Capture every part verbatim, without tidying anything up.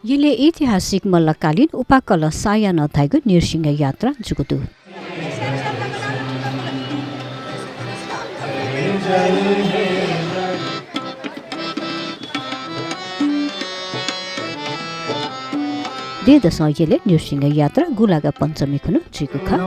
यलय् ऐतिहासिक मल्लकालीन उपाकलं साया नं धाइगु नृसिंह यात्रा जूगु दु। दँय्‌दसं यलय् नृसिंह यात्रा गुंलागा पञ्चमी खुन्हु जुइगु खः।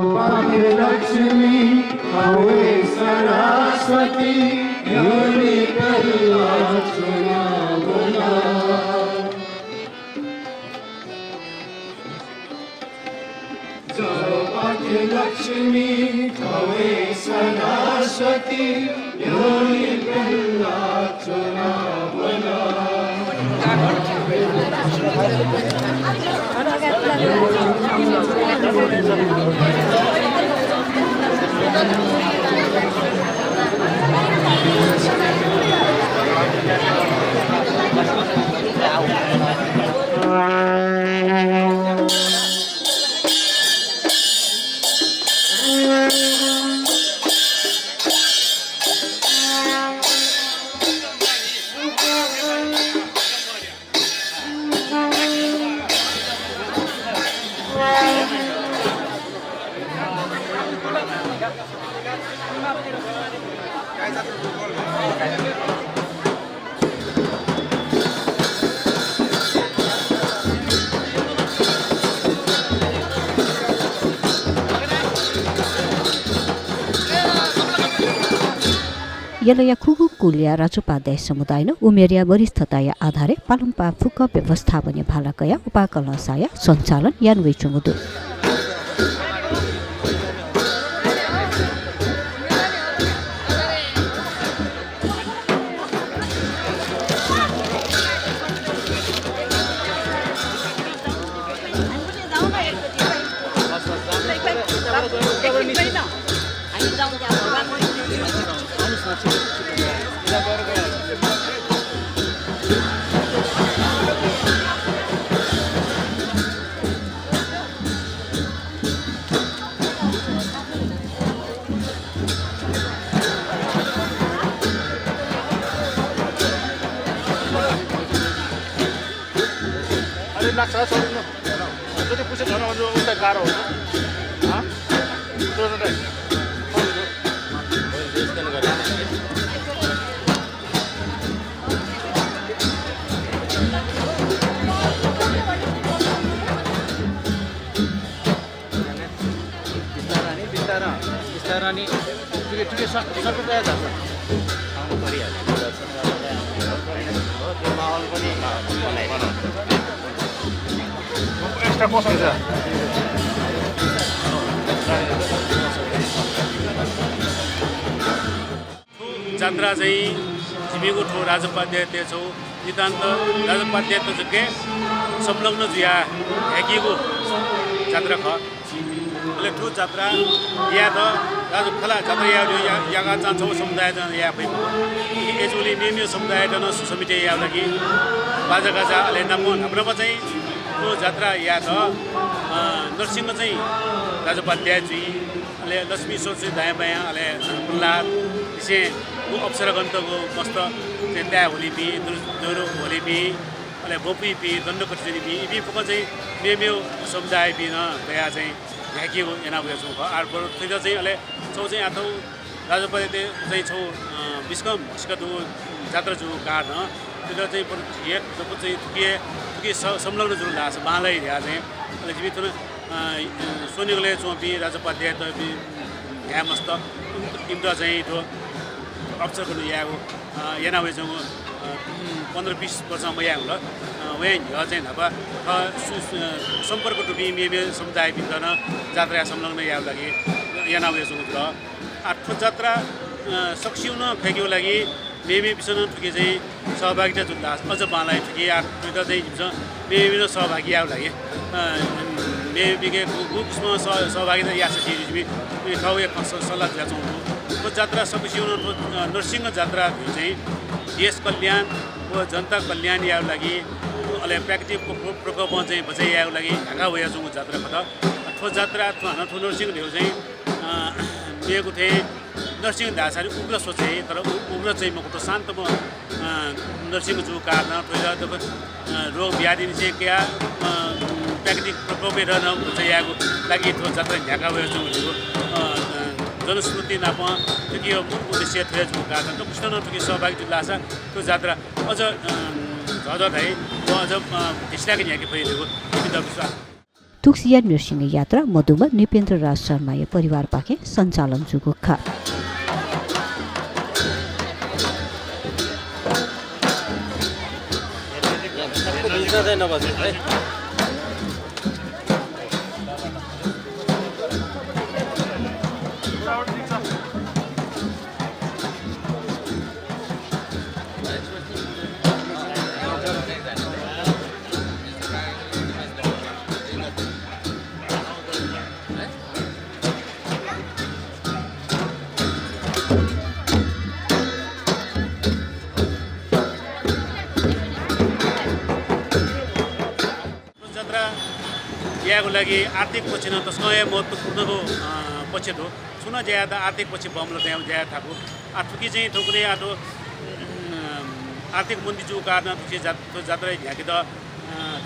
यलया खुगू कुलया राजोपाध्याय समुदायनं उमेरया वरिष्ठताया आधारय् पालंपाः फुक्क व्यवस्थापनय् भाला कयाः उपाकलं साया सञ्चालन याना वइच्वंगु दु। अरे लाग्छ, छोड्नु। जति पुछे झन् अझ उता गाह्रो हुन्छ। हाँ? छोड्नु दाइ। बिस्तारा नि, बिस्तारा, बिस्तारा नि। ठिकै, ठिकै, सक-, सक्क तयार छ। आउनु परिहाल्यो। हो, त्यो माहौल पनि बनाइदिनु। Extra पोषण छ। थ्व जात्रा चाहिँ जिमिगु थ्व राजोपाध्यायतय् छगू नितान्त राजोपाध्यायत जक संलग्न जुयाः न्ह्याकीगु जात्रा खः। अले थ्व जात्रा यायेत राज-, खला जात्रा याये, या-, याकाः चाहिँ छगू समुदायत याये फइ मखु। अय्‌जूगुलिं मेमेगु समुदायत नं सुसमित यायेगु लागि बाजागाजा अले नापं न्हापा न्हापा चाहिँ थ्व जात्रा यायेत, अ, नरसिंह चाहिँ राजोपाध्याय जुइ। अले लक्ष्मी सरस्वती दायाँ बायाँ, अले प्रह्लाद, लिसें व अप्सरागणतय्‌गु मस्त चाहिँ ताय् ह्वलीपिं, दुर-, दुरु ह्वलीपिं, अले बपुइपिं, दण्डकट्टु ज्वनीपिं, इपिं फुक्कं चाहिँ मेमेगु समुदायपिं नं दयाः चाहिँ न्ह्याकेगु याना वयाच्वंगु खः। आः बरु थुइत चाहिँ अले छगू चाहिँ आः थ्व राजोपाध्यायतय् चाहिँ छगू, अ, बिस्कं म्हसीका दुगु जात्रा जूगु कारणं थुइत चाहिँ बरु हे दक्व चाहिँ थुकी, थुकी स-, संलग्न जुल धाःसा बांलाइ धयाः चाहिँ अले जिमि थन अ, स्वनिगलय् च्वंपिं राजोपाध्यायतय्‌पिं न्हाय्‌मस्त इमित चाहिँ थ्व अप्सरागणत यायेगु, अ, याना वयाच्वंगु, अ, पन्ध्र बिस वर्ष मयाये धुंकल। अ, वयां न्ह्यः चाहिँ न्हापा थः सु-, सु-, सम्पर्क दुपिं मेमे समुदायपिन्त नं जात्राय् संलग्न यायेगु लागि याना वयाच्वंगु जुल। आः थ्व जात्रा, अ, सकसिनं फय्‌केगु लागि मेमेपिन्सं नं थुकी चाहिँ सहभागिता जुल धाःसा अझ बांलाइ। थुकी आः थुइत चाहिँ जिमिसं मेमेपिं नं सहभागी यायेगु लागि, अ, मेमेपिंके गु, गु किसिमं सह-, सहभागिता याःसा जिमि, जिमि थःगु हे खँ स-, सल्लाह जुयाच्वंगु दु। थ्व जात्रा सकसिनं थ्व, अ, नरसिंह जात्रा धइगु चाहिँ देश कल्याण व जनता कल्याण यायेगु लागि, अले प्राकृतिक प्र-, प्र-, प्रकोपं चाहिँ बचय् यायेगु लागि न्ह्याका वयाच्वंगु जात्रा खः। थ्व जात्रा थ्व हानं थ्व नरसिंह धइगु चाहिँ अ, मेगु थें नरसिंह धाःसा नि उग्र सोचे, तर उ-, उग्र चाहिँ मखु, थ्व शान्तम्ह, अ, नरसिंह जूगु कारणं थ्व जक, अ, रोग व्याधि निसें कयाः, अ, प्राकृतिक प्रकोपयात नं बचय् यायेगु लागि थ्व जात्रा न्ह्याका वयाच्वंगु, अ, अ, जनश्रुति नाप थुकिया मूल उद्देश्य थ्व हे जूगु कारणं थ्व कृष्ण नं थुकी सहभागी जुल धाःसा थ्व जात्रा अझ, अ, झःझः धाइ व अझ, अ, धिसिलाक न्ह्याके फइ धइगु जिमित विश्वास। तुक्सीया नृसिंह यात्रा मदुम्ह नृपेन्द्र राज शर्माया परिवारपाखें सञ्चालन जूगु खः। जात्रा यायेगु लागि आर्थिक पक्ष नं तसकं हे महत्त्वपूर्णगु, अ, पक्ष दु। छुं नं ज्या यायेत आर्थिक पक्ष बमला तयाः ज्या याये थाकु। आ, थुकी चाहिँ थौंकन्हय् आ थ्व, अ, आर्थिक मन्दी जूगु कारणं थुकी जात-, थ्व जात्रा न्ह्याकेत, अ,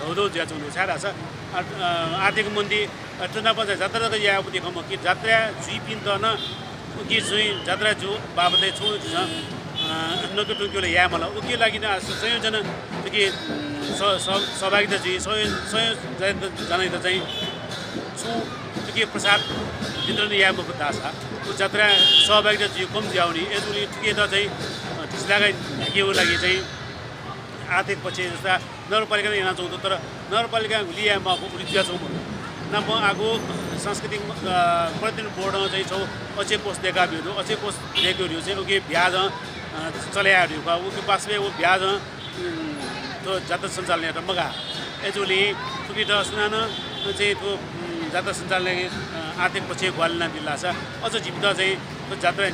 धौधौ जुयाच्वंगु दु। छाय् धाःसा, आ, अ, आर्थिक मन्दी, अ, थ्व नाप चाहिँ जात्रा जक याःगु मखु कि जात्रा जुइपिन्त नं उकी चाहिँ जात्रा जूगु बाबतय् छुं झीसं, अ, नकतिनि याये माल। उकिया लागि नं आ, स-, संयोजन थुकी, उम्, स-, स-, सहभागिता जुइ, संयो-, संयोजन जनाइत चाहिँ छुं थुकी प्रसाद वितरण याये मफुत धाःसा व जात्राय् सहभागिता जुइ कम जुयावनी। अय्जूगुलिं थुकियात चाहिँ, अ, धिसिलाक न्ह्याकेगु लागि चाहिँ आर्थिक पक्ष जस्ता नगरपालिकां यानाच्वंगु दु, तर नगरपालिकां गुलि याये माःगु उलि जुयाच्वंगु मदु। नापं आगु सांस्कृतिक, अ, पर्यटन बोर्डं चाहिँ छगू अक्षय कोष दय्काबियागु दु। अक्षय कोष दय्केगु धइगु चाहिँ उकी ब्याजं, अ, चले यायेगु दु खः। उकी वास्तवय् व ब्याजं, उम्, थ्व जात्रा सञ्चालन यायेत मगाः। अय्जूगुलिं थुकित सुनानं चाहिँ थ्व, उम्, जात्रा सञ्चालन यायेगु, अ, आर्थिक पक्षय् ग्वाहालि यानादिल धाःसा अझ जिमित चाहिँ थ्व जात्रा, अ,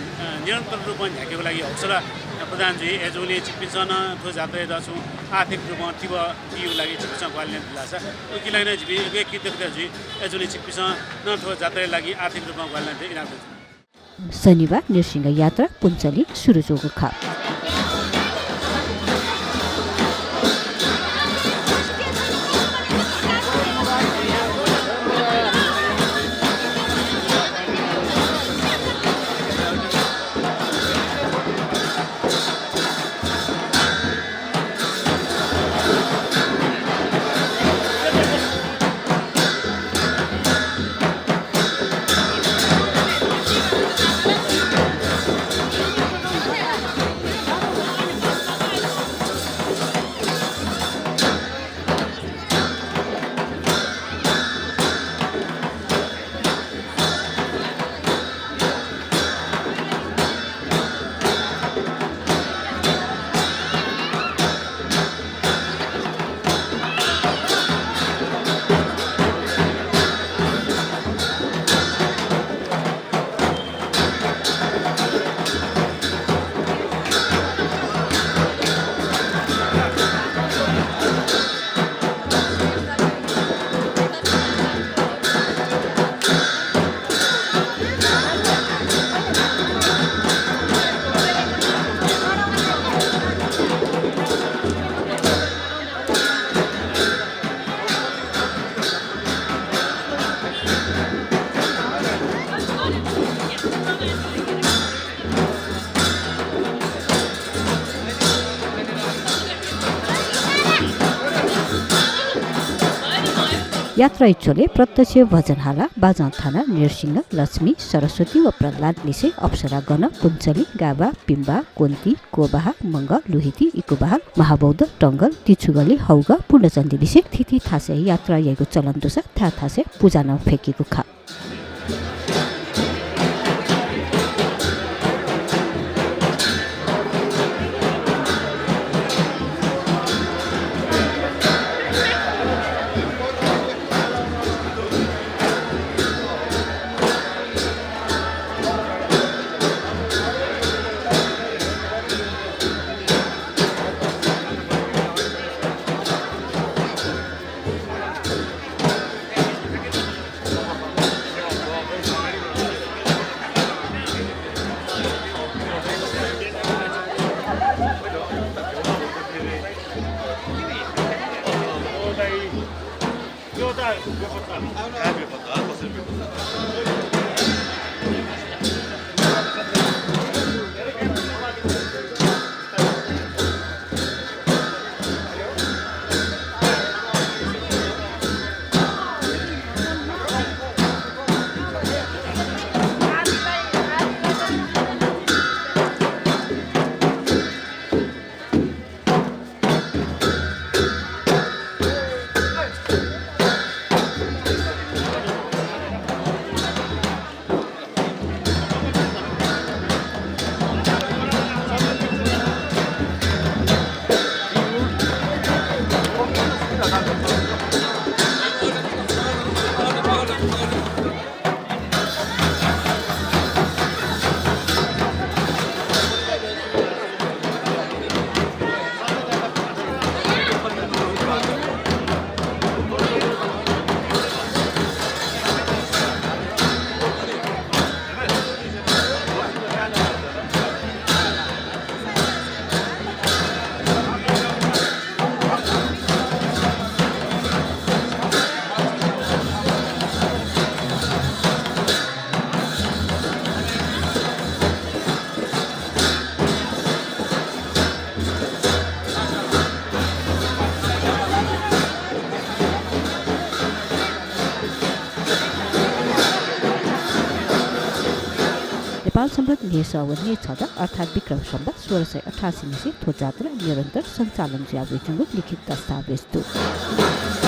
निरन्तर रूपं न्ह्याकेगु लागि हौसला प्रदान जुइ। अय्जूगुलिं छिकपिन्सं नं थ्व जात्रायात छुं आर्थिक रूपं तिबः बीगु लागि छिकपिन्सं ग्वाहालि यानादिल धाःसा उकिया लागि नं जिपिं उकी कृतज्ञता जुइ। अय्जूगुलिं छिकपिन्सं नं थ्व जात्राया लागि आर्थिक रूपं ग्वाहालि यानादिल इनाप दु। शनिबाः नृसिंह यात्रा पुन्चलीं सुरु जूगु खः। यात्राया झ्वलय् प्रत्यक्ष भजन हाला, बाजं थाना, नृसिंह, लक्ष्मी, सरस्वती व प्रह्लाद लिसे अप्सरा गण, पुन्चली, गाबा, पिम्बा, क्वन्ती, कोबाहा, मंग, लुहिति, इकुबाहाल, महाबौद्ध, टंगल, तिछुगली, हौग, पूर्णचण्डी लिसे थीथी थासय् यात्रा याइगु चलन दुसा थाय् थासय् पुजा नं फ्यकीगु खः। नेपाल संवत् न्हय्‌सः व न्हय्‌छदँ अर्थात् विक्रम संवत् सोह्र सय अठासी निसें थ्व जात्रा निरन्तर सञ्चालन जुया वइच्वंगु लिखित दस्तावेज दु।